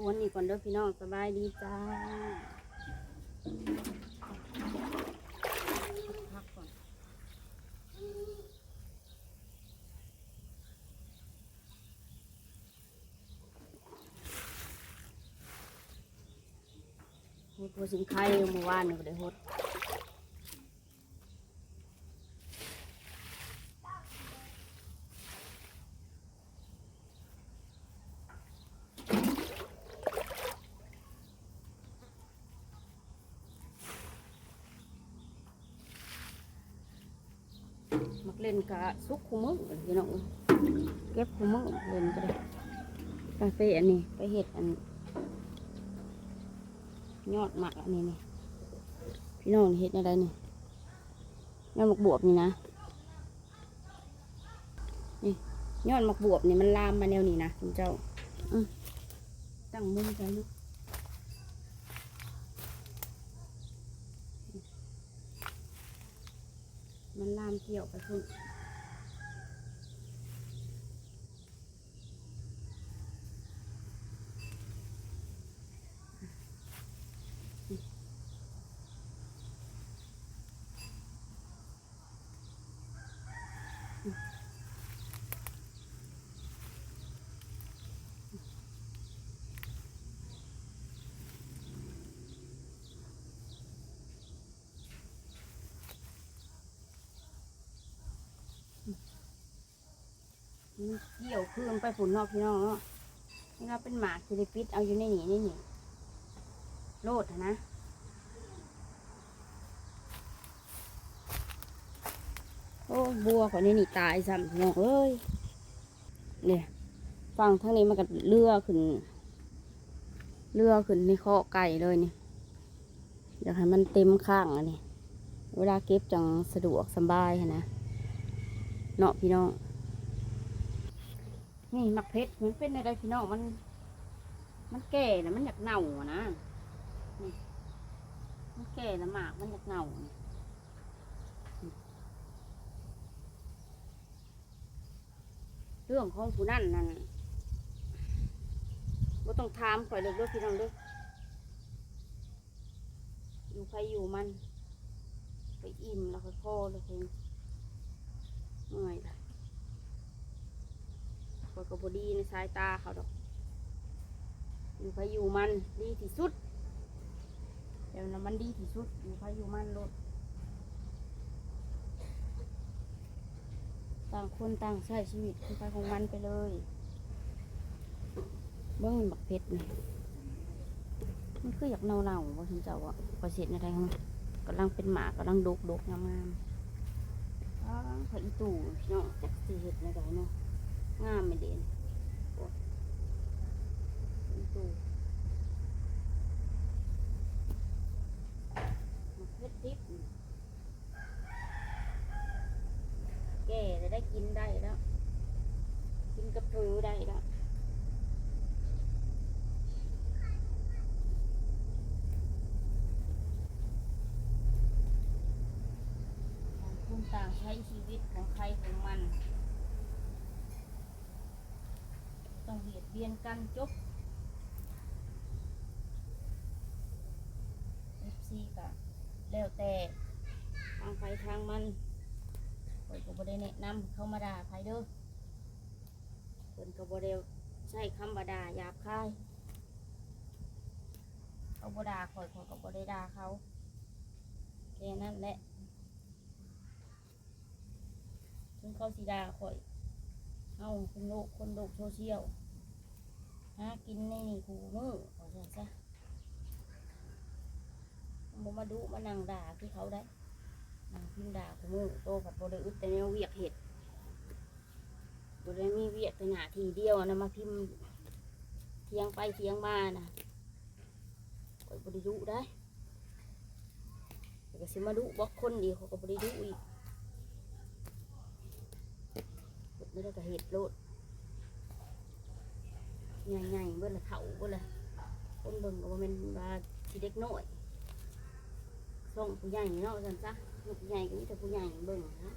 อันนี้ก่อนเด้อพี่น้อง สบายดีจ้า พักก่อน หดหัวสิงไคเมื่อวานนี่บ่ได้หด หมากเล่นกะสุกคู่มื้อพี่น้อง เก็บคู่มื้อเล่นกะได้ ไป ไปอันนี้ ไปเฮ็ดอัน ยอดหมากอันนี้นี่ พี่น้องเฮ็ดแนวใดนี่ ยอดหมากบวบนี่นะ นี่ ยอดหมากบวบนี่มันลามมาแนวนี้นะคุณเจ้า อืม ตั้งมุมใส่ลูก มันลามเกี่ยวไปพุ้น มันเกี่ยวคืนไปพุ้นเนาะพี่น้องเนาะ เวลาเป็นหมากสิได้ปิดเอาอยู่ในนี่ ในนี่โลดหั้นนะ โอ้ย บัวข้อยในนี่ตายซ้ำพี่น้องเอ้ย เนี่ย ฝั่งทางนี้มันก็เลือขึ้น เลือขึ้นในคอกไก่เลยนี่ อยากให้มันเต็มข้างอันนี้ เวลาเก็บจั่งสะดวกสำบายหั้นนะ เนาะพี่น้อง นี่หมากเผ็ดมันเป็นอะไรพี่น้อง มัน มันแก่แล้วมันอยากเน่าอะนะ นี่ มันแก่แล้วหมากมันอยากเน่านี่ เรื่องของผู้นั้นนั่น บ่ต้องถามข้อยเลยเด้อพี่น้องเด้อ อยู่ไผอยู่มัน ไปอิ่มแล้วค่อยพอแล้วค่อยเมื่อยล่ะ ข้อยก็บ่ดีในสายตาเขาดอก อยู่ไผอยู่มันดีที่สุด แนวนั้นมันดีที่สุด อยู่ไผอยู่มันโลด ต่างคนต่างใช้ชีวิตของไผของมันไปเลย เบิ่งหมากเผ็ดนี่ มันคืออยากเน่าๆ บ่ซั่นเจ้าอะ ข้อยสิเฮ็ดแนวใด๋ กำลังเป็นหมาก กำลังดกๆ งามๆ อ้า ผักอีตู่พี่น้อง จักสิเฮ็ดแนวใด๋เนาะ งามแม่นเด้ โอ้ ผักอีตู่ หมากเผ็ดดิบนี่ แก่แล้วได้กินได้แล้ว กินกับเผอได้แล้ว ต่างคนต่างใช้ชีวิตของใครของมัน ต้องเบียดเบียนกัน จบ เอฟซี ก็แล้วแต่ทางไผทางมัน ข้อยก็บ่ได้แนะนำเข้ามาด่าไผเด้อ เพิ่นก็บ่ได้ใช้คำว่าด่าหยาบคาย เขาบ่ด่าข้อย ข้อยก็บ่ได้ด่าเขา แค่นั้นแหละ ถึงเขาสิด่าข้อย เฮาเป็นโลก คนโลกโซเชียล หากินในนี่คู่มื้อ ว่าซั่นซะ บ่มาดุมานั่งด่าคือเขาได้ นั่งพิมพ์ด่าคู่มื้อ โตพัดบ่ได้อึดแต่แนวเวียกเฮ็ด บ่ได้มีเวียกแต่หน้าที่เดียวนะ มาพิมพ์เถียงไปเถียงมานะ ข้อยบ่ได้ดุได้ แล้วก็สิมาดุบอกคนอีก ข้อยก็บ่ได้ดุอีก เฮ็ดบ่ได้ก็เฮ็ดโลด ใหญ่ๆ เบิดละ เฒ่าเบิดละ คนเบิ่งก็บ่แม่นว่าสิเด็กน้อย ช่องผู้ใหญ่เนาะ ว่าซั่นซะ ช่องผู้ใหญ่ก็มีแต่ผู้ใหญ่เบิ่งนะ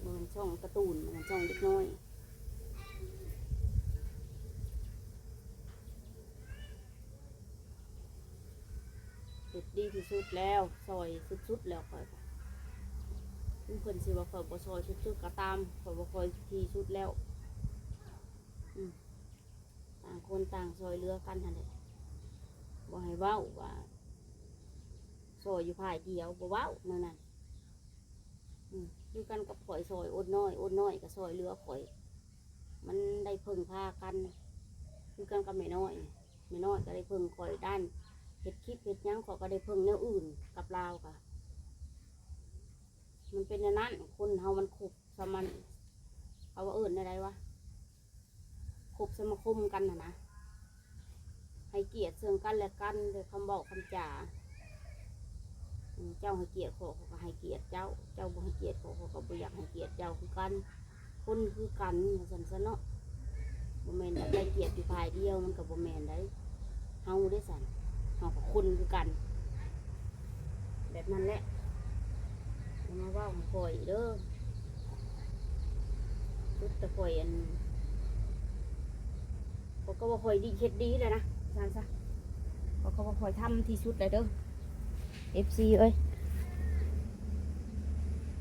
บ่แม่นช่องการ์ตูน บ่แม่นช่องเด็กน้อย เ ດີທີ່ສຸດແລ້ວ ຊ່ອຍສຸດໆແລ້ວຂ້ອຍ. ເພິ່ນຊິວ່າຂ້ອຍບໍ່ຊ່ອຍສຸດໆກໍຕາມ ຂ້ອຍວ່າຂ້ອຍດີທີ່ສຸດແລ້ວ. ອືມ ຕ່າງຄົນຕ່າງຊ່ອຍເຫຼືອກັນຫັ້ນແຫຼະ ບໍ່ໃຫ້ເວົ້າວ່າຊ່ອຍຢູ່ຝ່າຍດຽວ ບໍ່ເວົ້າແນວນັ້ນ. ອືມ ຄືກັນກັບຂ້ອຍ ຊ່ອຍອົດນ້ອຍ ອົດນ້ອຍກໍຊ່ອຍເຫຼືອຂ້ອຍ ມັນໄດ້ເພິ່ງພາກັນ. ຄືກັນກັບແມ່ນ້ອຍ ແມ່ນ້ອຍກໍໄດ້ເພິ່ງຂ້ອຍດ້ານເຮັດຄລິບເຮັດຫຍັງ ຂ້ອຍກໍໄດ້ເພິ່ງແນວອື່ນກັບລາວ. ກະມັນເປັນແນວນັ້ນ ຄົນເຮົາມັນຄົບ ສະມານ ເຂົາວ່າເອີ້ນແນວໃດວະ ຄົບສະມາຄົມກັນຫັ້ນນະ ໃຫ້ກຽດເຊິ່ງກັນແລະກັນດ້ວຍຄຳເວົ້າຄຳຈາ. ເຈົ້າໃຫ້ກຽດຂ້ອຍ ຂ້ອຍກໍໃຫ້ກຽດເຈົ້າ ເຈົ້າບໍ່ໃຫ້ກຽດຂ້ອຍ ຂ້ອຍກໍບໍ່ຢາກໃຫ້ກຽດເຈົ້າຄືກັນ. ຄົນຄືກັນວ່າຊັ້ນຊະເນາະ ບໍ່ແມ່ນຢາກໄດ້ກຽດຢູ່ຝ່າຍດຽວ ມັນກໍບໍ່ແມ່ນໃດ. ເຮົາເດ້ຊັ້ນ ເຮົາກໍຄົນຄືກັນ ແບບນັ້ນແຫຼະ. ຢ່າມາເວົ້າໃຫ້ຂ້ອຍເດີ ສຸດແຕ່ຂ້ອຍອັນ ຂ້ອຍກໍວ່າຂ້ອຍດີ ເຮັດດີແລ້ວນະ ວ່າຊັ້ນຊະ ຂ້ອຍກໍວ່າຂ້ອຍທຳທີ່ສຸດແລ້ວເດີ ເອັຟຊີເອີຍ.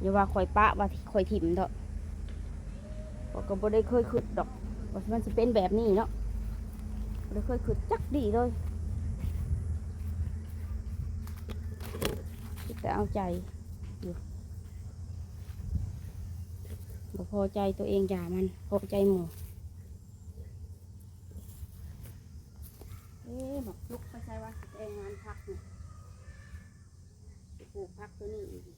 ຢ່າວ່າຂ້ອຍປະ ວ່າຂ້ອຍຖິ້ມເດາະ ຂ້ອຍກໍບໍ່ໄດ້ເຄີຍຄິດດອກວ່າມັນຊິເປັນແບບນີ້ເນາະ ບໍ່ໄດ້ເຄີຍຄິດຈັກດີ້ເລີຍ. ຄິດແຕ່ເອົາໃຈຢູ່ ບໍ່ພໍໃຈຕົວເອງຢ່າມັນ ພໍໃຈໝູ່. ເອີ ບັກຈຸກໄປໃສ່ວ່າ ຊິແປງງານຜັກນີ້ ຊິປູກຜັກຕົວນີ້ອີກ.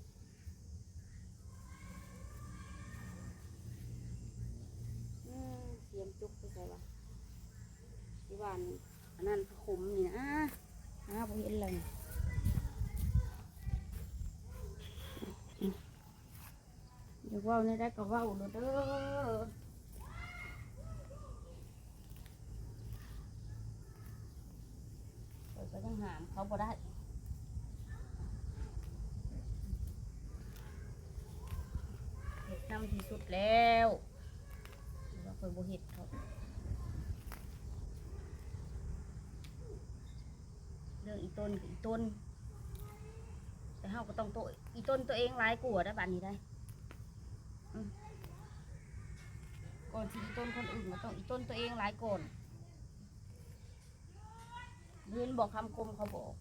ອືມ ສຽມຈຸກໄປໃສ່ວ່າ ທີ່ວ່າອັນນັ້ນ ຜັກຂົມນີ້ນະ ຫາບໍ່ເຫັນແລ້ວນີ້. ຢາກເວົ້າແນວໃດກໍເວົ້າໂລດເດີ ຂ້ອຍກໍຍັງຫ້າມເຂົາບໍ່ໄດ້ ເຮັດນຳທີ່ສຸດແລ້ວ ແຕ່ວ່າຂ້ອຍບໍ່ເຮັດເຂົາ ເລື່ອງອີ່ຕົນກໍອີ່ຕົນ. ແຕ່ເຮົາກໍຕ້ອງໂຕ ອີ່ຕົນຕົວເອງຫຼາຍກວ່າໄດ໋ບາດນີ້ໄດ໋. ອືມ ກ່ອນຊິອີ່ຕົນຄົນອື່ນກໍຕ້ອງອີ່ຕົນຕົວເອງຫຼາຍກ່ອນ. ເຫັນບໍ່ຄຳຄົມເຂົາບອກ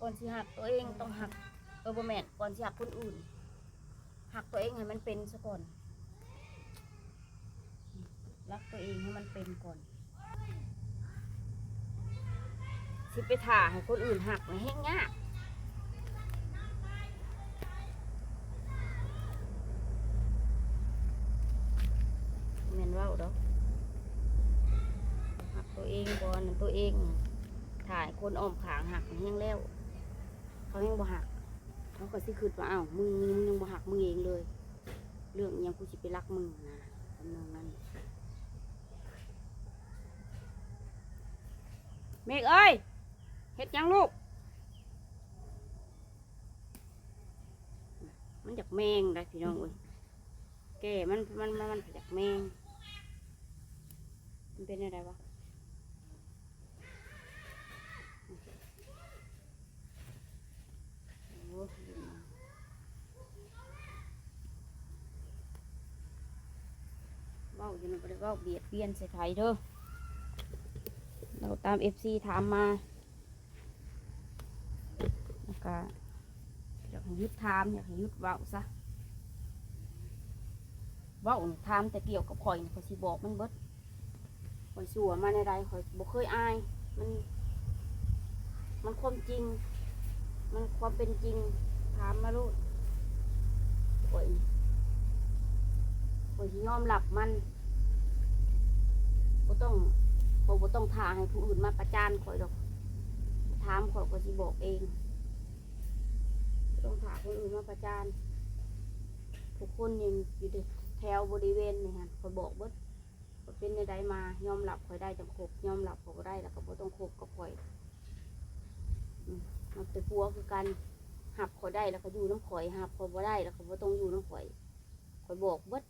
ກ່ອນຊິຮັກຕົວເອງຕ້ອງຮັກ ເອີ ບໍ່ແມ່ນ ກ່ອນຊິຮັກຄົນອື່ນ ຮັກຕົວເອງໃຫ້ມັນເປັນຊະກ່ອນ. ຮັກຕົວເອງໃຫ້ມັນເປັນກ່ອນ ຊິໄປຖ້າໃຫ້ຄົນອື່ນຮັກນະແຮ່ງຍາກ ແມ່ນເວົ້າດອກ ຮັກຕົວເອງກ່ອນ ຕົວເອງຖ້າໃຫ້ຄົນອ້ອມຂ້າງຮັກນະແຮ່ງແລ້ວ ເຂົາແຮ່ງບໍ່ຮັກ ເຂົາກໍຊິຄິດວ່າ ອ້າວ ມຶງ ມຶງຍັງບໍ່ຮັກມຶງເອງເລີຍ ເລື່ອງອີ່ຫຍັງກູຊິໄປຮັກມຶງນະ ທຳນອງນັ້ນ. ເມກເອີຍ ເຮັດຫຍັງລູກ? ມັນຢາກແມງໄດ໋ພີ່ນ້ອງເອີຍ ແກ່ມັນ ມັນ ມັນ ມັນຢາກແມງ ມັນເປັນແນວໃດວະ? ໂອ້ ເວົ້າຢູ່ນະ ບໍ່ໄດ້ເວົ້າບຽດບຽນໃສ່ໃຜເດີ ເວົ້າຕາມເອັຟຊີຖາມມາ ແລ້ວກະຢາກໃຫ້ຢຸດຖາມ ຢາກໃຫ້ຢຸດເວົ້າຊະ ເວົ້າຖາມແຕ່ກ່ຽວກັບຂ້ອຍນີ້ ຂ້ອຍຊິບອກມັນເບິດ. ຂ້ອຍຊົ່ວມາແນວໃດ ຂ້ອຍບໍ່ເຄີຍອາຍ ມັນ ມັນຄວາມຈິງ ມັນຄວາມເປັນຈິງ ຖາມມາໂລດ ຂ້ອຍ ຂ້ອຍຊິຍອມຮັບມັນ ບໍ່ຕ້ອງ ຂ້ອຍບໍ່ຕ້ອງຖ້າໃຫ້ຜູ້ອື່ນມາປະຈານຂ້ອຍດອກ ຖາມຂ້ອຍ ຂ້ອຍຊິບອກເອງ ບໍ່ຕ້ອງຖ້າຄົນອື່ນມາປະຈານ ທຸກຄົນນີ້ຢູ່ແຖວບໍລິເວນນີ້ຫັ້ນ ຂ້ອຍບອກເບິດ. ຂ້ອຍເປັນແນວໃດມາ ຍອມຮັບຂ້ອຍໄດ້ຈັ່ງຄົບ ຍອມຮັບຂ້ອຍບໍ່ໄດ້ແລ້ວກໍບໍ່ຕ້ອງຄົບກັບຂ້ອຍ. ອືມ ມັກແຕ່ຜົວຄືກັນ ຮັບຂ້ອຍໄດ້ແລ້ວກໍຢູ່ນຳຂ້ອຍ ຮັບຂ້ອຍບໍ່ໄດ້ແລ້ວກໍບໍ່ຕ້ອງຢູ່ນຳຂ້ອຍ ຂ້ອຍບອກເບິດ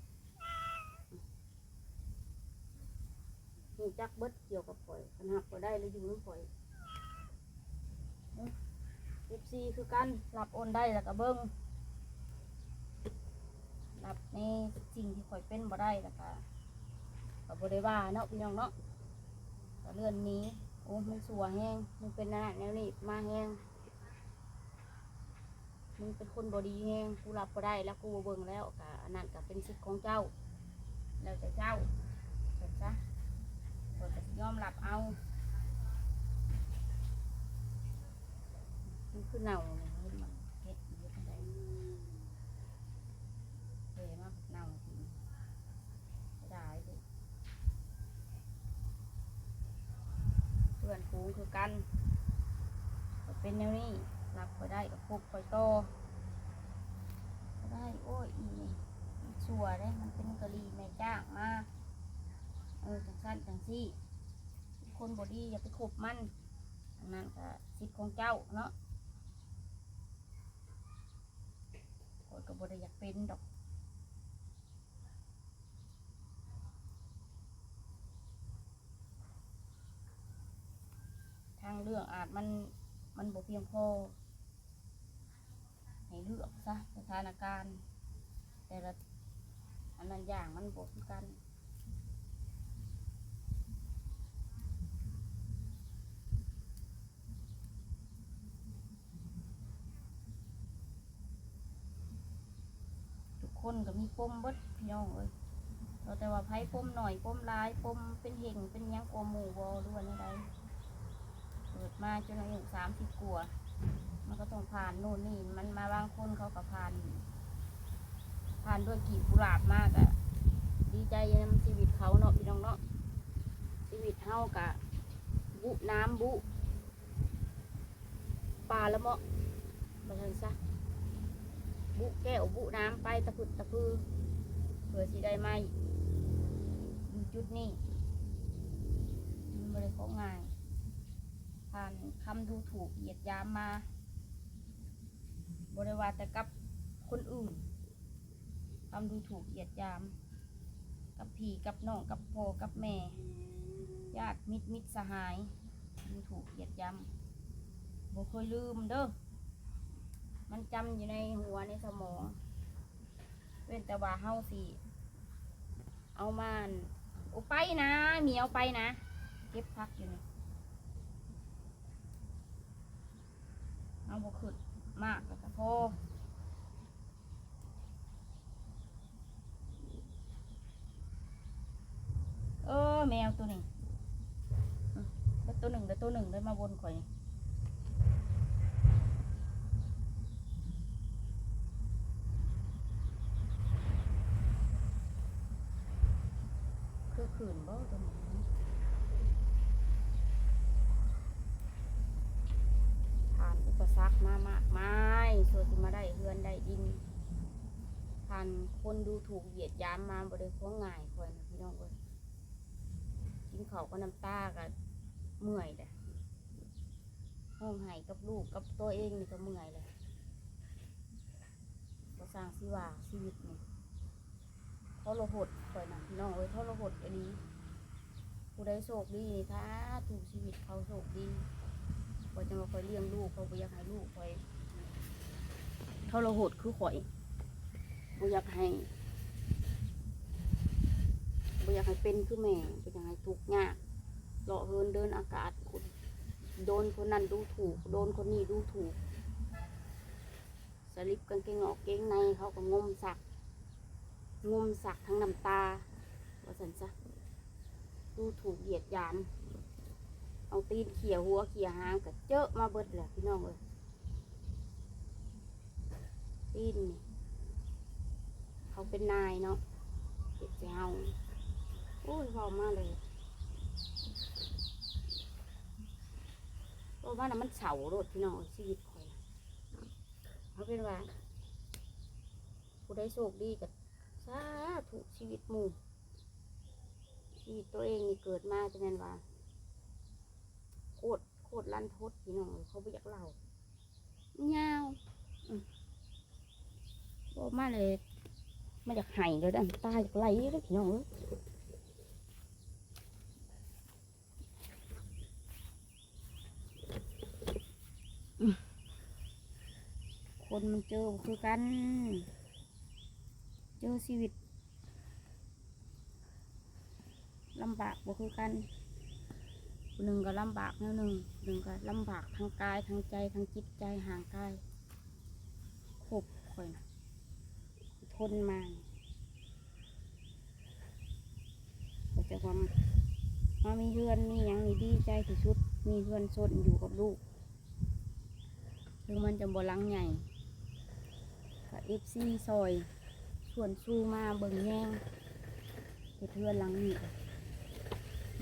ຮູ້ຈັກເບິດກ່ຽວກັບຂ້ອຍ ຄັນຮັບຂ້ອຍໄດ້ແລ້ວຢູ່ນຳຂ້ອຍ. ສິບສີ່ຄືກັນ ຮັບໂອນໄດ້ແລ້ວກໍເບິ່ງ ຮັບໃນສິ່ງທີ່ຂ້ອຍເປັນບໍ່ໄດ້ ແລ້ວກໍ ກໍບໍ່ໄດ້ວ່າເນາະ ພີ່ນ້ອງເນາະ ກໍເລື່ອນໜີ. ໂອ້ ມຶງຊົ່ວແຮງ ມຶງເປັນອັນນັ້ນແນວນີ້ມາແຮງ ມຶງເປັນຄົນບໍ່ດີແຮງ ກູຮັບບໍ່ໄດ້ແລ້ວ ກູບໍ່ເບິ່ງແລ້ວ ກະອັນນັ້ນກະເປັນສິດຂອງເຈົ້າ ແລ້ວແຕ່ເຈົ້າ ຊັ້ນຊະ ຂ້ອຍກະຊິຍອມຮັບເອົາ. ມັນຄືເນົ່ານີ້ ເຫັນມັນເຮັດຢູ່ຈັ່ງໃດ ແກ່ມາເນົ່າກິນ ເສຍດາຍເດ້. ເພື່ອນຝູງຄືກັນ ກໍເປັນແນວນີ້ ຮັບຂ້ອຍໄດ້ກໍຄົບຂ້ອຍຕໍ່ ກໍໄດ້. ໂອ້ຍ ອີນີ້ມັນຊົ່ວເດ້ ມັນເປັນກະຫຼີ່ແມ່ຈ້າງມາ ເອີ ຈັ່ງຊັ້ນຈັ່ງຊີ້ ຄົນບໍ່ດີຢ່າໄປຄົບມັນ ອັນນັ້ນກໍສິດຂອງເຈົ້າເນາະ ຂ້ອຍກໍບໍ່ໄດ້ຢາກເປັນດອກ. ທາງເລືອກອາດມັນ ມັນບໍ່ພຽງພໍ ໃຫ້ເລືອກຊະ ສະຖານະການແຕ່ລະອັນນັ້ນຢ່າງມັນບໍ່ຄືກັນ. ທຸກຄົນກໍມີປົມເບິດພີ່ນ້ອງເອີຍ ແຕ່ວ່າໃຜປົມໜ້ອຍປົມຫຼາຍ ປົມເປັນເຫັ່ງເປັນຫຍັງກວ່າໝູ່ບໍ່ ຫຼືວ່າແນວໃດ. ເກີດມາຈົນອາຍຸສາມສິບກວ່າ ມັນກໍຕ້ອງຜ່ານໂນ່ນນີ້ ມັນມາ ບາງຄົນເຂົາກໍຜ່ານ ຜ່ານດ້ວຍກີບກຸຫຼາບມາ ກໍດີໃຈນຳຊີວິດເຂົາເນາະ ພີ່ນ້ອງເນາະ. ຊີວິດເຮົາກໍບຸນ້ຳບຸ ປາລະເມາະ ວ່າຊັ້ນຊະ ບຸແກ້ວບຸນ້ຳໄປຕະພຶດຕະພື ເພື່ອຊິໄດ້ມາຢູ່ຈຸດນີ້ ມັນບໍ່ໄດ້ຂອງງ່າຍ. ຜ່ານຄຳດູຖູກຢຽດຢາມມາ ບໍ່ໄດ້ວ່າແຕ່ກັບຄົນອື່ນ ຄຳດູຖູກຢຽດຢາມ ກັບພີ່ກັບນ້ອງ ກັບພໍ່ກັບແມ່ ຍາດມິດມິດສະຫາຍ ດູຖູກຢຽດຢາມ ບໍ່ເຄີຍລືມເດີ້ ມັນຈຳຢູ່ໃນຫົວໃນສະໝອງ ເວັ້ນແຕ່ວ່າເຮົາຊິເອົາມາ ໂອ ໄປນະ ໝຽວໄປນະ ເກັບຜັກຢູ່ນີ້ ເຮົາບໍ່ຄິດມາກແລ້ວກໍພໍ. ເອີ ແມວໂຕໜຶ່ງ ອືມ ແລ້ວໂຕໜຶ່ງ ແລ້ວໂຕໜຶ່ງໄດ້ມາວົນຂ້ອຍນີ້ ຄືຄືນບໍ່ໂຕນີ້? ຜ່ານອຸປະສັກມາມາກມາຍ ຊົ່ວຊິມາໄດ້ເຮືອນໄດ້ດິນ ຜ່ານຄົນດູຖູກຢຽດຢາມມາ ບໍ່ໄດ້ຂອງງ່າຍຂ້ອຍນະ ພີ່ນ້ອງເອີຍ. ກິນເຂົ້າກັບນ້ຳຕາກໍເມື່ອຍແຫຼະ ຮ້ອງໄຫ້ກັບລູກກັບໂຕເອງນີ້ກໍເມື່ອຍແຫຼະ. ບໍ່ຊ່າງຊິວ່າ ຊີວິດນີ້ທໍລະຫົດຂ້ອຍນະ ພີ່ນ້ອງເອີຍ ທໍລະຫົດອີ່ຫຼີ. ຜູ້ໃດໂຊກດີນີ້ ສາທຸ ຊີວິດເຂົາໂຊກດີ. ຂ້ອຍຈັ່ງວ່າຂ້ອຍລ້ຽງລູກ ຂ້ອຍບໍ່ຢາກໃຫ້ລູກຂ້ອຍທໍລະຫົດຄືຂ້ອຍ ບໍ່ຢາກໃຫ້ ບໍ່ຢາກໃຫ້ເປັນຄືແມ່ ບໍ່ຢາກໃຫ້ທຸກຍາກ ເລາະເຫີນເດີນອາກາດ ໂດນຄົນນັ້ນດູຖູກ ໂດນຄົນນີ້ດູຖູກ. ສະລິບກາງເກງນອກເກງໃນ ເຂົາກໍງົມຊັກ ງົມຊັກທັງນ້ຳຕາ ວ່າຊັ້ນຊະ. ດູຖູກຢຽດຢາມ ເອົາຕີນເຂ້ຍຫົວເຂ້ຍຫາງ ກະເຈີະມາເບິດແຫຼະ ພີ່ນ້ອງເອີຍ. ຕີນນີ້ ເຂົາເປັນນາຍເນາະ ເຮັດໃຫ້ເຮົາ ໂອ້ຍ ເວົ້າມາເລີຍ ເວົ້າມາແລ້ວມັນເສົ້າໂລດ ພີ່ນ້ອງເອີຍ ຊີວິດຂ້ອຍນະ. ເອົາເປັນວ່າ ຜູ້ໃດໂຊກດີກໍສາທຸ ຊີວິດໝູ່ ຊີວິດໂຕເອງນີ້ເກີດມາຈະແມ່ນວ່າໂຄດ ໂຄດລັນທົດ ພີ່ນ້ອງເອີຍ ເຂົາບໍ່ຢາກເລົ່າ ຍາວ ອືມ ເວົ້າມາເລີຍ ມັນຢາກໄຫ້ເລີຍ ນ້ຳຕາຢາກໄຫຼເລີຍ ພີ່ນ້ອງເອີຍ. ອືມ ຄົນມັນເຈີບໍ່ຄືກັນ ເຈີຊີວິດລຳບາກບໍ່ຄືກັນ ຜູ້ໜຶ່ງກໍລຳບາກແນວໜຶ່ງ ຜູ້ໜຶ່ງກໍລຳບາກທັງກາຍ ທັງໃຈ ທັງຈິດໃຈ ຮ່າງກາຍ ຄົບຂ້ອຍນະ ທົນມານີ້ ກໍຈະວ່າມາມີເຮືອນມີຫຍັງນີ້ດີໃຈທີ່ສຸດ ມີເຮືອນຊົນຢູ່ກັບລູກ ເຖິງມັນຈະບໍ່ຫຼັງໃຫຍ່ກໍເອັຟຊີຊ່ອຍຊວນຊູມາເບິ່ງແຍງເຮັດເຮືອນຫຼັງນີ້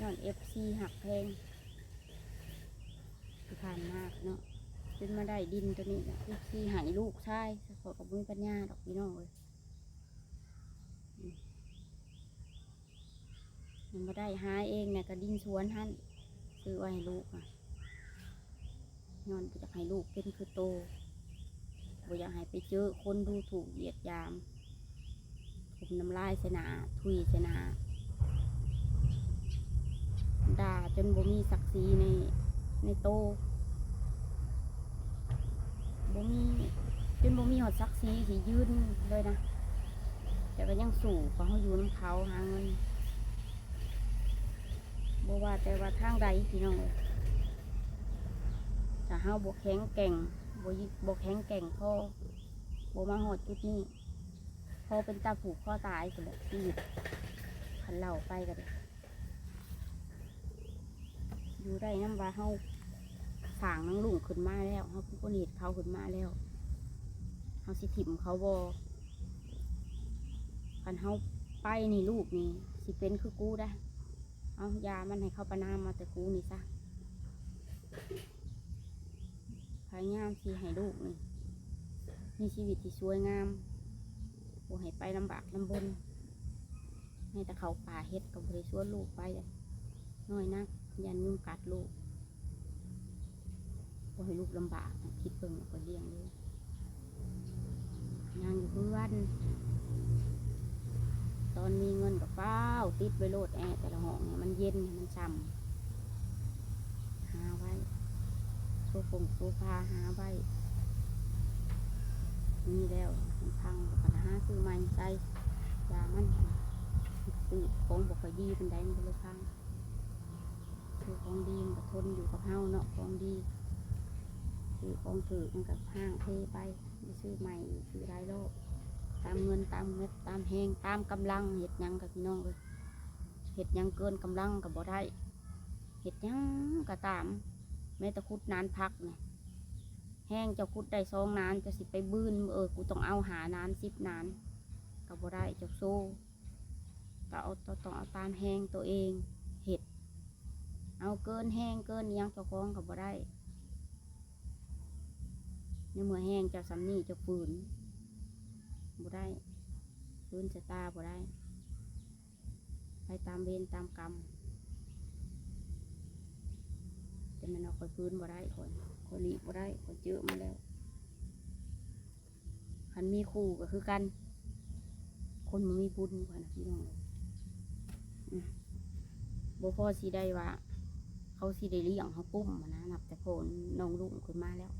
ຍ້ອນເອັຟຊີຮັກແພງ ທີ່ຜ່ານມາເນາະ ຈົນມາໄດ້ດິນໂຕນີ້ນະ ເອັຟຊີໃຫ້ລູກຊາຍ ຂ້ອຍກໍບໍ່ມີປັນຍາດອກພີ່ນ້ອງເອີຍ ມັນບໍ່ໄດ້ ຫາເອງນະ ກະດິນສວນຫັ້ນ ຊື້ໄວ້ໃຫ້ລູກນະ ຍ້ອນບໍ່ຢາກໃຫ້ລູກເປັນຄືໂຕ ບໍ່ຢາກໃຫ້ໄປເຈີຄົນດູຖູກຢຽດຫຍາມ ຖົມນ້ຳລາຍໃສ່ໜ້າ ທຸຍໃສ່ໜ້າ ດ່າຈົນບໍ່ມີສັກສີໃນ ໃນໂຕ ບໍ່ມີ ຈົນບໍ່ມີຮອດສັກສີຊິຢືນເລີຍນະ ແຕ່ກໍຍັງສູ້ ເພາະເຮົາຢູ່ນຳເຂົາຫາເງິນ ບໍ່ວ່າແຕ່ວ່າທາງໃດພີ່ນ້ອງເອີຍ ຖ້າເຮົາບໍ່ແຂງແກ່ງ ບໍ່ ບໍ່ແຂງແກ່ງພໍ ບໍ່ມາຮອດຈຸດນີ້ ພໍເປັນຕາຜູກຄໍຕາຍພຸ້ນແຫຼະຊີວິດ ຄັນເລົ່າໄປກໍໄດ້ ຢູ່ໄດ້ນຳວ່າເຮົາສ້າງນາງລຸ້ງຂຶ້ນມາແລ້ວ ເຮົາເປັນຄົນເຮັດເຂົາຂຶ້ນມາແລ້ວ ເຮົາຊິຖິ້ມເຂົາບໍ່? ຄັນເຮົາໄປນີ້ ລູກນີ້ຊິເປັນຄືກູໄດ໋ ເອົາ ຢ່າມັນ ໃຫ້ເຂົາປະນາມເອົາແຕ່ກູນີ້ຊະ ພະຍາຍາມຊິໃຫ້ລູກນີ້ມີຊີວິດທີ່ສວຍງາມ ບໍ່ໃຫ້ໄປລຳບາກລຳບົນ ແມ້ແຕ່ເຂົ້າປ່າເຫັດກໍບໍ່ໄດ້ຊວນລູກໄປ ນ້ອຍນັກ ຢ້ານຍຸງກັດລູກ ບໍ່ໃຫ້ລູກລຳບາກ ຄິດເບິ່ງ ຂ້ອຍລ້ຽງເລີຍ ຍ່າງຢູ່ເຮືອນ ຕອນມີເງິນກໍຟ້າວຕິດໄວ້ໂລດ ແອແຕ່ລະຫ້ອງໃຫ້ມັນເຢັນ ໃຫ້ມັນຊ່ຳ ຫາໄວ້ ໂຊຟົງໂຊຟາຫາໄວ້ ມີແລ້ວມັນພັງກໍຫາຊື້ໃໝ່ໃສ່ ຢ່າມັນ ຊື້ຂອງບໍ່ຄ່ອຍດີປານໃດ ມັນກໍເລີຍພັງ ຊື້ຂອງດີມັນກໍທົນຢູ່ກັບເຮົາເນາະ ຂອງດີ ຊື້ຂອງຖືກມັນກໍຮ້າງເພໄປ ໄປຊື້ໃໝ່ອີກ ຊື້ຫຼາຍຮອບ ຕາມເງິນຕາມເຫື່ອຕາມແຮງ ຕາມກຳລັງ ເຮັດຫຍັງກໍ ພີ່ນ້ອງເອີຍ ເຮັດຫຍັງເກີນກຳລັງກໍບໍ່ໄດ້ ເຮັດຫຍັງກໍຕາມ ແມ້ແຕ່ຂຸດໜານຜັກນີ້ ແຮງເຈົ້າຂຸດໄດ້ສອງໜານ ເຈົ້າຊິໄປບືນ ເອີ ກູຕ້ອງເອົາຫ້າໜານ ສິບໜານ ກໍບໍ່ໄດ້ ເຈົ້າໂຊ ຕ້ອງເອົາ ຕ້ອງເອົາຕາມແຮງໂຕເອງເຮັດ ເອົາເກີນແຮງເກີນອີ່ຫຍັງເຈົ້າຂອງກໍບໍ່ໄດ້ ໃນເມື່ອແຮງເຈົ້າສ່ຳນີ້ ເຈົ້າຝືນບໍ່ໄດ້ ຝືນຊະຕາບໍ່ໄດ້ ໄປຕາມເວນຕາມກຳ ແຕ່ແມ່ນວ່າຂ້ອຍຝືນບໍ່ໄດ້ ຂ້ອຍ ຂ້ອຍຫຼີກບໍ່ໄດ້ ຂ້ອຍເຈີມາແລ້ວ ຄັນມີຄູ່ກໍຄືກັນ ຄົນບໍ່ມີບຸນ ຂ້ອຍນະ ພີ່ນ້ອງເອີຍ ອືມ ບໍ່ພໍຊິໄດ້ວ່າ ເຂົາຊິໄດ້ລ້ຽງເຮົາກຸ້ມຫັ້ນນະ ນັບແຕ່ພໍ່ນ້ອງລຸ້ງຂຶ້ນມາແລ້ວ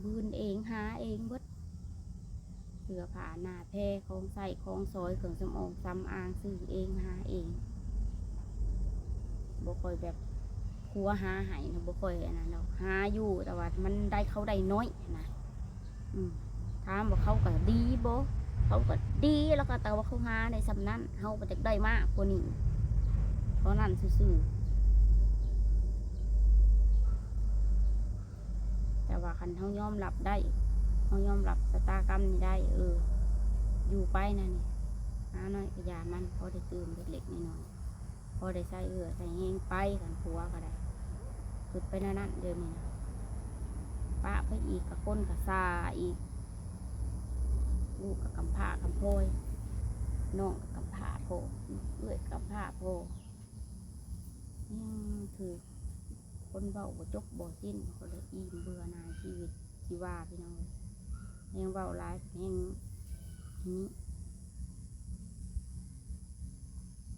ບືນເອງ ຫາເອງເບິດ ເສື້ອຜ້າໜ້າແພ ຂອງໃຊ້ຂອງສອຍ ເຄື່ອງສຳອອງສຳອາງ ຊື້ເອງ ຫາເອງ ບໍ່ຄ່ອຍແບບ ຜົວຫາໃຫ້ນະ ບໍ່ຄ່ອຍອັນນັ້ນດອກ ຫາຢູ່ ແຕ່ວ່າມັນໄດ້ ເຂົາໄດ້ໜ້ອຍນະ ອືມ ຖາມວ່າເຂົາກໍດີບໍ່? ເຂົາກໍດີ ແລ້ວກໍ ແຕ່ວ່າເຂົາຫາໄດ້ສ່ຳນັ້ນ ເຮົາບໍ່ຈັກໄດ້ມາກກວ່ານີ້ ເທົ່ານັ້ນຊື່ໆ ແຕ່ວ່າຄັນເຮົາຍອມຮັບໄດ້ ເຮົາຍອມຮັບຊະຕາກຳນີ້ໄດ້ ເອີ ຢູ່ໄປນະນີ້ ຫາໜ້ອຍກໍຢ່າມັນ ພໍໄດ້ຕື່ມເລັກໆນ້ອຍໆ ພໍໄດ້ໃຊ້ເຫື່ອໃຊ້ແຮງໄປ ຄັນຜົວກໍໄດ້ ຄິດໄປແນວນັ້ນ ດຽວນີ້ນະ ປະໄປອີກກໍຄົນກໍຊາອີກ ລູກກໍກຳພ້າກຳພອຍ ນ້ອງກໍກຳພ້າພໍ່ ເອື້ອຍກໍກຳພ້າພໍ່ ຍັງຖືກຄົນເວົ້າບໍ່ຈົບບໍ່ສິ້ນ ກໍເລີຍອີ່ມເບື່ອໜ່າຍຊີວິດຊີວາ ພີ່ນ້ອງເອີຍ ແຮງເວົ້າຫຼາຍແຮງ ນີ້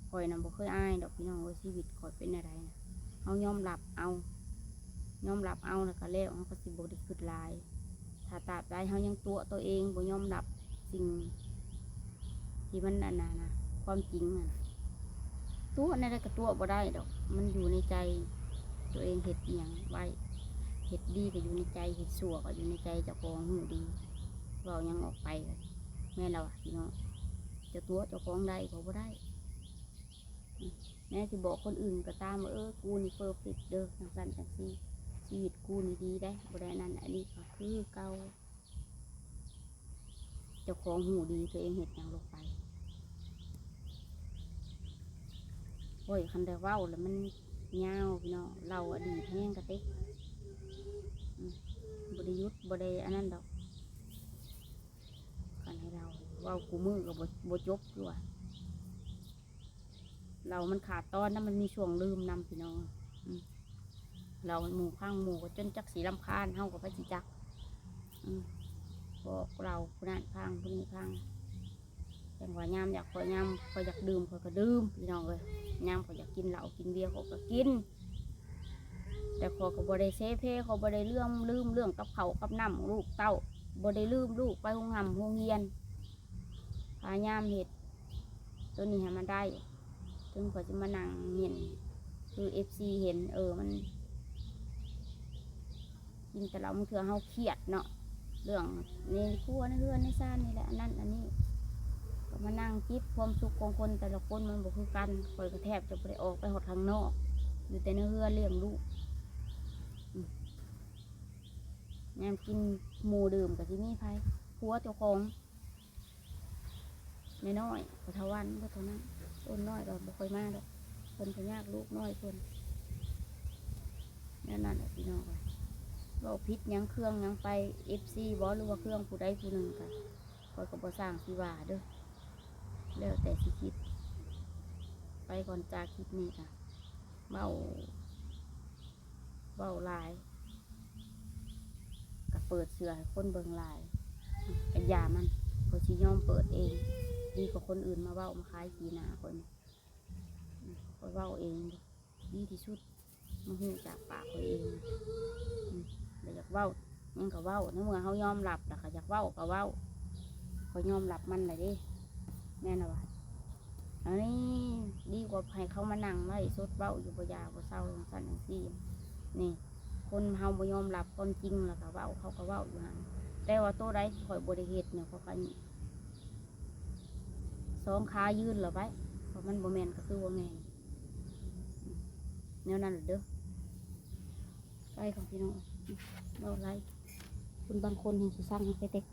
ຂ້ອຍນະບໍ່ເຄີຍອາຍດອກ ພີ່ນ້ອງເອີຍ ຊີວິດຂ້ອຍເປັນແນວໃດນະ ເຮົາຍອມຮັບເອົາ ຍອມຮັບເອົາແລ້ວກໍແລ້ວ ເຮົາກໍຊິບໍ່ໄດ້ຄິດຫຼາຍ ຖ້າຕາບໃດເຮົາຍັງຕົວະຕົວເອງ ບໍ່ຍອມຮັບສິ່ງທີ່ມັນອັນນັ້ນນະ ຄວາມຈິງຫັ້ນ ຕົວະແນວໃດກໍຕົວະບໍ່ໄດ້ດອກ. ມັນຢູ່ໃນໃຈຕົວເອງ ເຮັດອີ່ຫຍັງໄວ້ ເຮັດດີກໍຢູ່ໃນໃຈ ເຮັດຊົ່ວກໍຢູ່ໃນໃຈ ເຈົ້າຂອງຮູ້ດີ. ເວົ້າຫຍັງອອກໄປ ແມ່ນລະວະ ພີ່ນ້ອງ ເຈົ້າຕົວະເຈົ້າຂອງໄດ້ກໍບໍ່ໄດ້. ແມ້ຊິບອກຄົນອື່ນກໍຕາມວ່າ ເອີ ກູນີ້ເປີເຟັກເດີ ຈັ່ງຊັ້ນຈັ່ງຊີ້ ຊີວິດກູນີ້ດີໄດ໋ ບໍ່ໄດ້ອັນນັ້ນ ອັນນີ້ກໍຄືເກົ່າ. ເຈົ້າຂອງຮູ້ດີຕົວເອງເຮັດຫຍັງລົງໄປ. ໂອ້ຍ ຄັນໄດ້ເວົ້າແລ້ວມັນຍາວພີ່ນ້ອງ ເລົ່າອະດີດແຮງກະຕິ ອືມ ບໍ່ໄດ້ຢຸດ ບໍ່ໄດ້ອັນນັ້ນດອກ. ຄັນໃຫ້ເລົ່າ ເວົ້າຄູ່ມື້ກໍບໍ່ ບໍ່ຈົບຄືວ່າ ເລົ່າມັນຂາດຕອນນະ ມັນມີຊ່ວງລືມນຳ ພີ່ນ້ອງ. ອືມ ເລົ່າໃຫ້ໝູ່ຟັງ ໝູ່ກໍຈົນຈັກຊິລຳຄານ ເຮົາກໍໃຜຊິຈັກ. ອືມ ບອກເລົ່າຜູ້ນັ້ນຟັງ ຜູ້ນີ້ຟັງ ຈັ່ງວ່າຍາມຢາກ ຂ້ອຍ ຍາມຂ້ອຍຢາກດື່ມ ຂ້ອຍກໍດື່ມ ພີ່ນ້ອງເອີຍ. ຍາມຂ້ອຍຢາກກິນເຫຼົ້າກິນເບຍ ຂ້ອຍກໍກິນ ແຕ່ຂ້ອຍກໍບໍ່ໄດ້ເສເພ ຂ້ອຍບໍ່ໄດ້ເລື່ອງ ລືມເລື່ອງກັບເຂົ້າກັບນ້ຳລູກເຕົ້າ ບໍ່ໄດ້ລືມລູກໄປໂຮງຮ່ຳໂຮງຮຽນ. ພະຍາຍາມເຮັດໂຕນີ້ໃຫ້ມັນໄດ້ ເຖິງຂ້ອຍຊິມານັ່ງເຫັນ ຄືເອັຟຊີເຫັນ ເອີ ມັນກິນແຕ່ເຫຼົ້າ ບາງເທື່ອເຮົາຄຽດເນາະ ເລື່ອງໃນຄົວໃນເຮືອນໃນຊານນີ້ແຫຼະ ອັນນັ້ນອັນນີ້ ກໍມານັ່ງຈິບຄວາມສຸກຂອງຄົນແຕ່ລະຄົນມັນບໍ່ຄືກັນ. ຂ້ອຍກໍແທບຈະບໍ່ໄດ້ອອກໄປຮອດຂ້າງນອກ ຢູ່ແຕ່ໃນເຮືອນລ້ຽງລູກ. ອືມ ຍາມກິນໝູ່ດື່ມກໍຊິມີໃຜ? ຜົວເຈົ້າຂອງ ນ້ອຍໆ ກໍເທົ່າວັນ ກໍເທົ່ານັ້ນ. ຄົນນ້ອຍກໍບໍ່ຄ່ອຍມາດອກ ເພິ່ນກໍຍາກ ລູກນ້ອຍເພິ່ນ. ແນວນັ້ນແຫຼະພີ່ນ້ອງເອີຍ ເວົ້າຜິດຫຍັງເຄືອງຫຍັງໄປ ເອັຟຊີບໍ ຫຼືວ່າເຄືອງຜູ້ໃດຜູ້ໜຶ່ງ ກໍຂ້ອຍກໍບໍ່ຊ່າງຊິວ່າເດີ ແລ້ວແຕ່ຊິຄິດ. ໄປກ່ອນ ຈາກຄລິບນີ້ກໍເວົ້າ ເວົ້າຫຼາຍ ກໍເປີດເຊື່ອໃຫ້ຄົນເບິ່ງຫຼາຍ ກໍຢ່າມັນ. ຂ້ອຍຊິຍອມເປີດເອງ ດີກວ່າຄົນອື່ນມາເວົ້າມາຂາຍຂີ້ໜ້າຂ້ອຍ. ຂ້ອຍເວົ້າເອງດີທີ່ສຸດ ມາຮູ້ຈາກປາກຂ້ອຍເອງ. ອືມ ແລ້ວຢາກເວົ້າຫຍັງກໍເວົ້າ ໃນເມື່ອເຮົາຍອມຮັບແລ້ວ ກໍຢາກເວົ້າກໍເວົ້າ ຂ້ອຍຍອມຮັບມັນແລ້ວເດ້ ແມ່ນລະວະ. ອັນນີ້ດີກວ່າໃຫ້ເຂົາມານັ່ງໄລຟ໌ສົດເວົ້າຢູ່ບໍ່ຢ່າບໍ່ເຊົາ ຈັ່ງຊັ້ນຈັ່ງຊີ້. ນີ້ ຄົນເຮົາບໍ່ຍອມຮັບຄວາມຈິງ ແລ້ວກໍເວົ້າ ເຂົາກໍເວົ້າຢູ່ຫັ້ນ. ແຕ່ວ່າໂຕໃດທີ່ຂ້ອຍບໍ່ໄດ້ເຮັດນີ້ ຂ້ອຍກໍສອງຂາຢືນລະໄປ ເພາະມັນບໍ່ແມ່ນກໍຄືບໍ່ແມ່ນ ແນວນັ້ນເດີ. ໄປຂອງພີ່ນ້ອງ ເວົ້າຫຼາຍ ຄົນບາງຄົນແຮ່ງຊິຊັງໄປເຕັກ